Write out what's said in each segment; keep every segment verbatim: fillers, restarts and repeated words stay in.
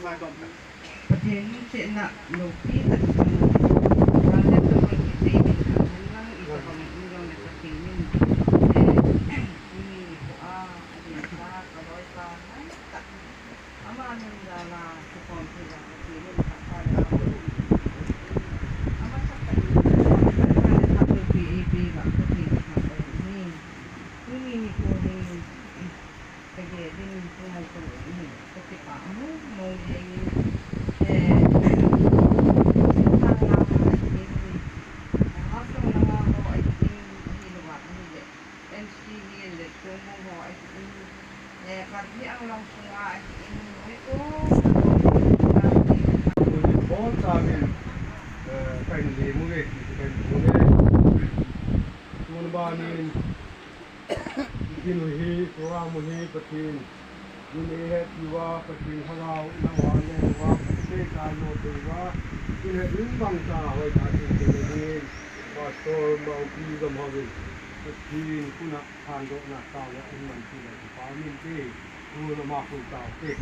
Pathen in chehna loupi tah chang. Gal le tawmrol kithei ding khat hen lang, itobang in jong le Pathen in, eh, tuni nikho a, adin sa, kaloipa, ngai tah. Ama min jal a, kikhom thei a, Pathen in phatthei a, ama chapang in, Pathen in phatthei a, Pathen in phatthei a, tuni nikho hi, Kagel in, kangaito in, kakipah mong mong jeng in, eh, Singtang lama ahin, Haflong lama ho ahin, ahilouva ahile, N C Hills le Tumbung ho ahin, eh, Karbi Anglong sunga ahin, hoikom, Boncha min, eh, kahin lemu ve, kahin lemu ve. Tun banin, Kin hi, program hi, Pathen in eihet uva, Pathen lhagao in ahung leng uva, Pathen in eikai lou thei uva, kin het in bang ta hoi ta tin tin le ding, Pastor Maupi Gamhau in, Pathen khut a thandohna tao le in man ti le pa min te, tu le ma khu tao te.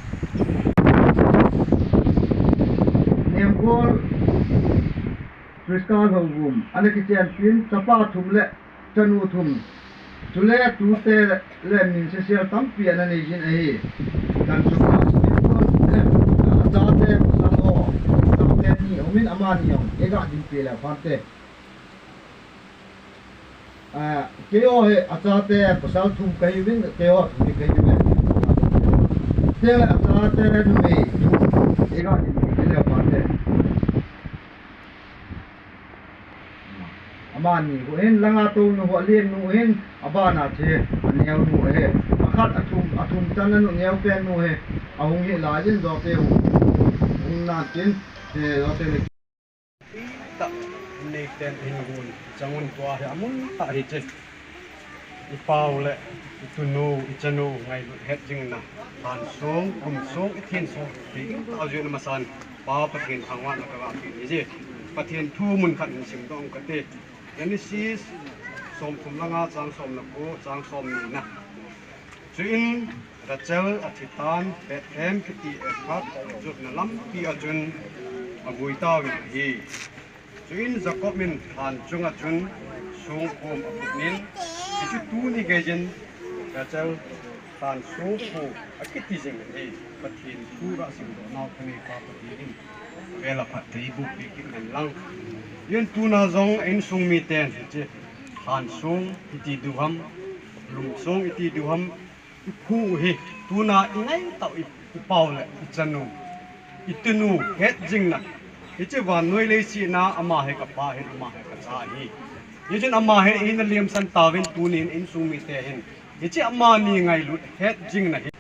Nembol Prisca Lhouvum, ana kichenpin, chapa thum le chanu thum. Chule tute le min sesel tampi ana nei jin ahi. Kan chunga, achate pasal ho, achate ni, amin amani jong, eiga dinpi le phante. Ah, keiho hi, achate pasal thum kahiuvin, keiho thum kahiuvin. Chule achate numei, eiga dinpi le phante. Amani hu hin, langa tonu hu, alen nu hin, abana che, aneo nu hi. Akhat athum, athum chan anu neo pen nu hi. Ahung hi laiyin jote hu. Hung nan tin, eh, jote le. Tah, nei ten hin gun, chang un tua hi, amun tah hi che. I pau le i tunu, i chanu ngailut het jing na, lhan sung, kum sung, i thin sung, ti tah jeh in amasan, Pa Pathen thangvahna ka ga pe ni je. Pathen thu mun khat in sim dong kate. Genesis, som thum le nga, chang som le ko, chang som ni na. Chuin Rachel athi tan, Bethlehem kiti Ephrath jutna lampi a chun avui tauvin ahi. Chuin Jacob in lhan chunga chun songkhom aput in, hichu tuni geiyin Rachel lhan songkhom akiti jing ahi. Pathen thu ga simdoh nau thangvah Pa Pathen in vel a phatthei boh peh kit hen lang. Ijeh inem itile tuna jong insung miten hiche lhan song iti diu ham, lum song iti diu ham, i phu u hi, tuna i ngai tau i, i pau le i chanu, i tunu het jing na. Hiche vannoi leiset a ama hi ka pa hin, ama hi ka cha ahi. Hichun ama hi eina lemsan tauvin tunin insung mite hin. Hiche amani ngailut het jing na hi.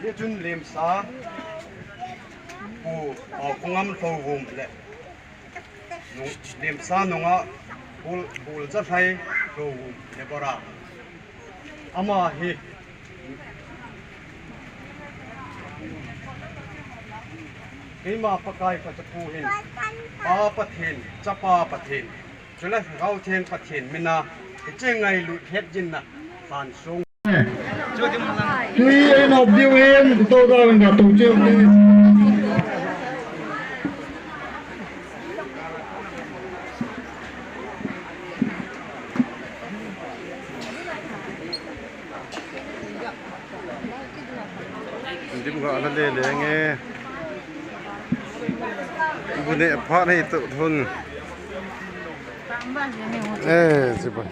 Hichun lemsa Pu Paokhongam Lhouvum le nung, lemsa nungah Bul, Buljalhai Lhouvum Deborah. Ama hi keima Pakai kachapu hin, Pa Pathen, Chapa Pathen, chule Lhagao Theng Pathen mina hiche ngailut het jing na lhan song. Tui en op diu in, to da in da to cheu. Dim ga la le le nge. Bu ne pha nei to thun. Eh, sipai.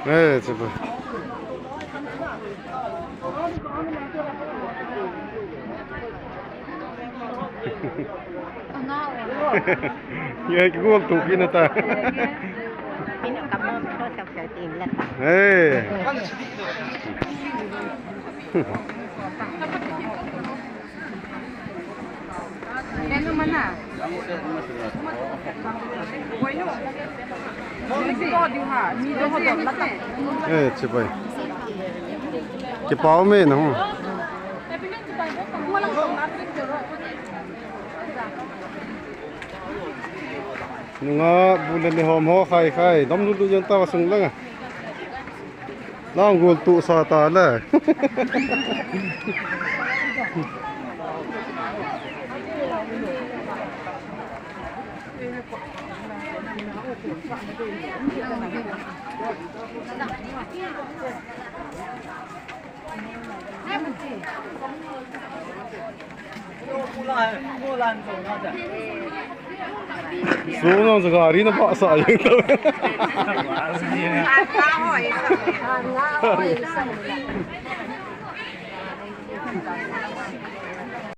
Eh, sipai. Ye, kigol tu kina ta. Ina kamam to sak sak tin la. Eh. Kenu mana? Boinu. Ni do di ha, ni do ho do la ta. Eh, sipai. Kipao me na ho. Nungah bu le nehom ho khai khai, dom lulu jeng ta sung langa. Nang gol tu sa ta le. Sunang sa gari na pa sa yung tabi.